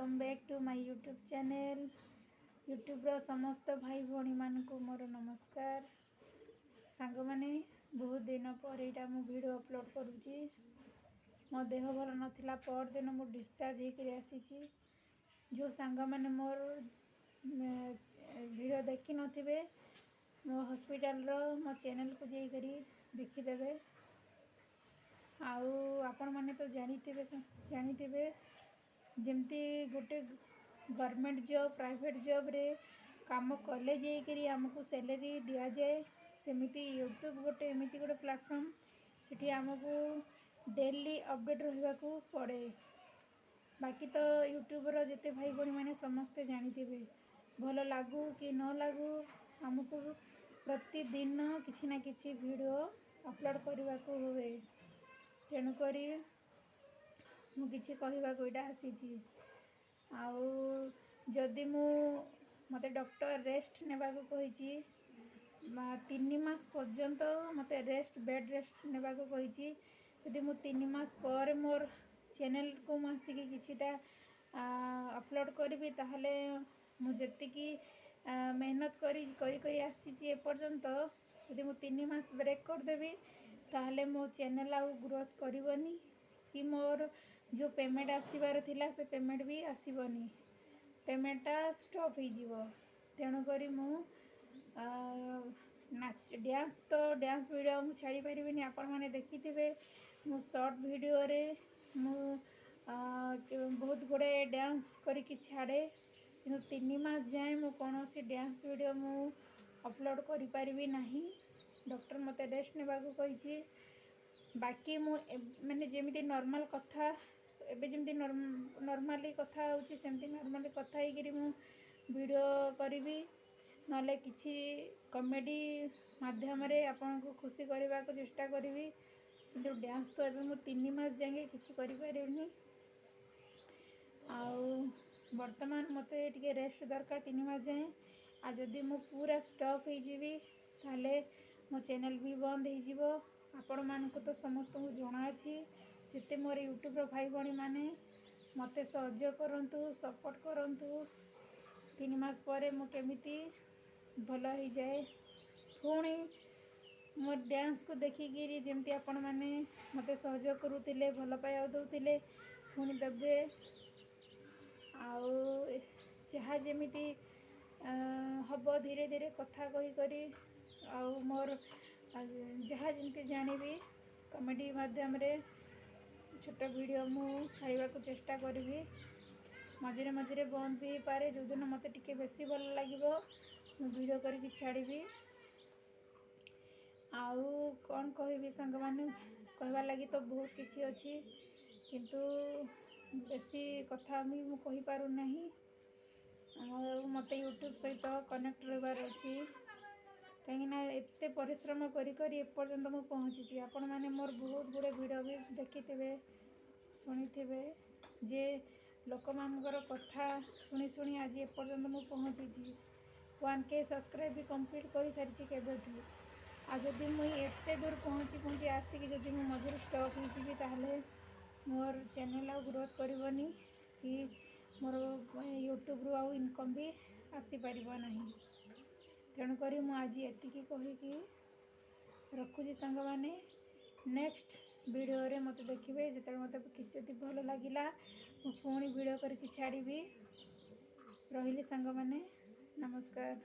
Welcome back to my YouTube channel. ୟୁଟ୍ୟୁବ୍ର ସମସ୍ତ ଭାଇ ଭଉଣୀମାନଙ୍କୁ ମୋର ନମସ୍କାର। ସାଙ୍ଗମାନେ, ବହୁତ ଦିନ ପରେ ଏଇଟା ମୁଁ ଭିଡ଼ିଓ ଅପଲୋଡ଼ କରୁଛି। ମୋ ଦେହ ଭଲ ନଥିଲା। ପରଦିନ ମୁଁ ଡିସଚାର୍ଜ ହେଇକରି ଆସିଛି। ଯେଉଁ ସାଙ୍ଗମାନେ ମୋର ଭିଡ଼ିଓ ଦେଖିନଥିବେ, ମୋ ହସ୍ପିଟାଲର ମୋ ଚ୍ୟାନେଲକୁ ଯାଇକରି ଦେଖିଦେବେ। ଆଉ ଆପଣମାନେ ତ ଜାଣିଥିବେ, ଜାଣିଥିବେ ଯେମିତି ଗୋଟେ ଗଭର୍ଣ୍ଣମେଣ୍ଟ ଜବ୍, ପ୍ରାଇଭେଟ୍ ଜବ୍ରେ କାମ କଲେ ଯାଇକରି ଆମକୁ ସ୍ୟାଲେରୀ ଦିଆଯାଏ, ସେମିତି ୟୁଟ୍ୟୁବ୍ ଗୋଟେ ଏମିତି ଗୋଟେ ପ୍ଲାଟଫର୍ମ, ସେଠି ଆମକୁ ଡେଲି ଅପଡ଼େଟ୍ ରହିବାକୁ ପଡ଼େ। ବାକି ତ ୟୁଟ୍ୟୁବ୍ର ଯେତେ ଭାଇ ଭଉଣୀମାନେ ସମସ୍ତେ ଜାଣିଥିବେ, ଭଲ ଲାଗୁ କି ନ ଲାଗୁ, ଆମକୁ ପ୍ରତିଦିନ କିଛି ନା କିଛି ଭିଡ଼ିଓ ଅପଲୋଡ଼ କରିବାକୁ ହୁଏ। ତେଣୁକରି ମୁଁ କିଛି କହିବାକୁ ଏଇଟା ଆସିଛି। ଆଉ ଯଦି ମୁଁ ମୋତେ ଡକ୍ଟର ରେଷ୍ଟ ନେବାକୁ କହିଛି, 3 ମାସ ପର୍ଯ୍ୟନ୍ତ ମୋତେ ରେଷ୍ଟ, ବେଡ଼୍ ରେଷ୍ଟ ନେବାକୁ କହିଛି। ଯଦି ମୁଁ 3 ମାସ ପରେ ମୋର ଚ୍ୟାନେଲକୁ ମୁଁ ଆସିକି କିଛିଟା ଅପଲୋଡ଼ କରିବି, ତାହେଲେ ମୁଁ ଯେତିକି ମେହନତ କରି କରି କରି ଆସିଛି ଏପର୍ଯ୍ୟନ୍ତ, ଯଦି ମୁଁ 3 ମାସ ବ୍ରେକ୍ କରିଦେବି, ତାହେଲେ ମୋ ଚ୍ୟାନେଲ୍ ଆଉ ଗ୍ରୋଥ୍ କରିବନି କି ମୋର ଯେଉଁ ପେମେଣ୍ଟ ଆସିବାର ଥିଲା, ସେ ପେମେଣ୍ଟ ବି ଆସିବନି, ପେମେଣ୍ଟଟା ଷ୍ଟପ୍ ହେଇଯିବ। ତେଣୁକରି ମୁଁ ନାଚ, ଡ୍ୟାନ୍ସ ତ ଡ୍ୟାନ୍ସ ଭିଡ଼ିଓ ମୁଁ ଛାଡ଼ିପାରିବିନି। ଆପଣମାନେ ଦେଖିଥିବେ, ମୁଁ ସର୍ଟ ଭିଡ଼ିଓରେ ମୁଁ ବହୁତ ଗୁଡ଼ାଏ ଡ୍ୟାନ୍ସ କରିକି ଛାଡ଼େ। କିନ୍ତୁ 3 ମାସ ଯାଏଁ ମୁଁ କୌଣସି ଡ୍ୟାନ୍ସ ଭିଡ଼ିଓ ମୁଁ ଅପଲୋଡ଼ କରିପାରିବି ନାହିଁ। ଡକ୍ଟର ମୋତେ ରେଷ୍ଟ ନେବାକୁ କହିଛି। ବାକି ମୁଁ ମାନେ ଯେମିତି ନର୍ମାଲ୍ କଥା, ଏବେ ଯେମିତି ନର୍ମାଲି କଥା ହେଉଛି, ସେମିତି ନର୍ମାଲି କଥା ହେଇକିରି ମୁଁ ଭିଡ଼ିଓ କରିବି, ନହେଲେ କିଛି କମେଡ଼ି ମାଧ୍ୟମରେ ଆପଣଙ୍କୁ ଖୁସି କରିବାକୁ ଚେଷ୍ଟା କରିବି। କିନ୍ତୁ ଡ୍ୟାନ୍ସ ତ ଏବେ ମୁଁ 3 ମାସ ଯାଏଁ କିଛି କରିପାରିବିନି। ଆଉ ବର୍ତ୍ତମାନ ମୋତେ ଟିକେ ରେଷ୍ଟ ଦରକାର 3 ମାସ ଯାଏଁ। ଆଉ ଯଦି ମୁଁ ପୁରା ଷ୍ଟପ୍ ହେଇଯିବି, ତାହେଲେ ମୋ ଚ୍ୟାନେଲ୍ ବି ବନ୍ଦ ହେଇଯିବ। ଆପଣମାନଙ୍କୁ ତ ସମସ୍ତଙ୍କୁ ଜଣାଅଛି। ଯେତେ ମୋର ୟୁଟ୍ୟୁବ୍ର ଭାଇ ଭଉଣୀମାନେ ମୋତେ ସହଯୋଗ କରନ୍ତୁ, ସପୋର୍ଟ କରନ୍ତୁ, 3 ମାସ ପରେ ମୁଁ କେମିତି ଭଲ ହେଇଯାଏ, ପୁଣି ମୋ ଡ୍ୟାନ୍ସକୁ ଦେଖିକିରି ଯେମିତି ଆପଣମାନେ ମୋତେ ସହଯୋଗ କରୁଥିଲେ, ଭଲ ପାଇବା ଦେଉଥିଲେ, ପୁଣି ଦେବେ। ଆଉ ଯାହା ଯେମିତି ହେବ, ଧୀରେ ଧୀରେ କଥା କହି କରି ଆଉ ମୋର ଯାହା ଯେମିତି ଜାଣିବି, କମେଡ଼ି ମାଧ୍ୟମରେ ଛୋଟ ଭିଡ଼ିଓ ମୁଁ ଛାଡ଼ିବାକୁ ଚେଷ୍ଟା କରିବି। ମଝିରେ ମଝିରେ ବନ୍ଦ ବି ହେଇପାରେ। ଯେଉଁଦିନ ମୋତେ ଟିକେ ବେଶୀ ଭଲ ଲାଗିବ, ମୁଁ ଭିଡ଼ିଓ କରିକି ଛାଡ଼ିବି। ଆଉ କ'ଣ କହିବି ସାଙ୍ଗମାନେ? କହିବା ଲାଗି ତ ବହୁତ କିଛି ଅଛି, କିନ୍ତୁ ବେଶୀ କଥା ବି ମୁଁ କହିପାରୁନାହିଁ। ଆଉ ମୋତେ ୟୁଟ୍ୟୁବ୍ ସହିତ କନେକ୍ଟ ରହିବାର ଅଛି, କାହିଁକିନା ଏତେ ପରିଶ୍ରମ କରି କରି ଏପର୍ଯ୍ୟନ୍ତ ମୁଁ ପହଞ୍ଚିଛି। ଆପଣମାନେ ମୋର ବହୁତ ଗୁଡ଼ିଏ ଭିଡ଼ିଓ ବି ଦେଖିଥିବେ, ଶୁଣିଥିବେ ଯେ ଲୋକମାନଙ୍କର କଥା ଶୁଣି ଶୁଣି ଆଜି ଏପର୍ଯ୍ୟନ୍ତ ମୁଁ ପହଞ୍ଚିଛି। 1K subscribe ବି କମ୍ପ୍ଲିଟ୍ କରିସାରିଛି କେବେଠୁ। ଆଉ ଯଦି ମୁଁ ଏତେ ଦୂର ପହଞ୍ଚି ପହଞ୍ଚି ଆସିକି ଯଦି ମୁଁ ମଝିରେ ଷ୍ଟପ୍ ହେଇଯିବି, ତାହେଲେ ମୋର ଚ୍ୟାନେଲ୍ ଆଉ ଗ୍ରୋଥ୍ କରିବନି କି ମୋର ୟୁଟ୍ୟୁବ୍ରୁ ଆଉ ଇନକମ୍ ବି ଆସିପାରିବ ନାହିଁ। ତେଣୁକରି ମୁଁ ଆଜି ଏତିକି କହିକି ରଖୁଛି ସାଙ୍ଗମାନେ। ନେକ୍ସଟ ଭିଡ଼ିଓରେ ମୋତେ ଦେଖିବେ। ଯେତେବେଳେ ମୋତେ କିଛି ଯଦି ଭଲ ଲାଗିଲା, ମୁଁ ପୁଣି ଭିଡ଼ିଓ କରିକି ଛାଡ଼ିବି। ରହିଲି ସାଙ୍ଗମାନେ, ନମସ୍କାର।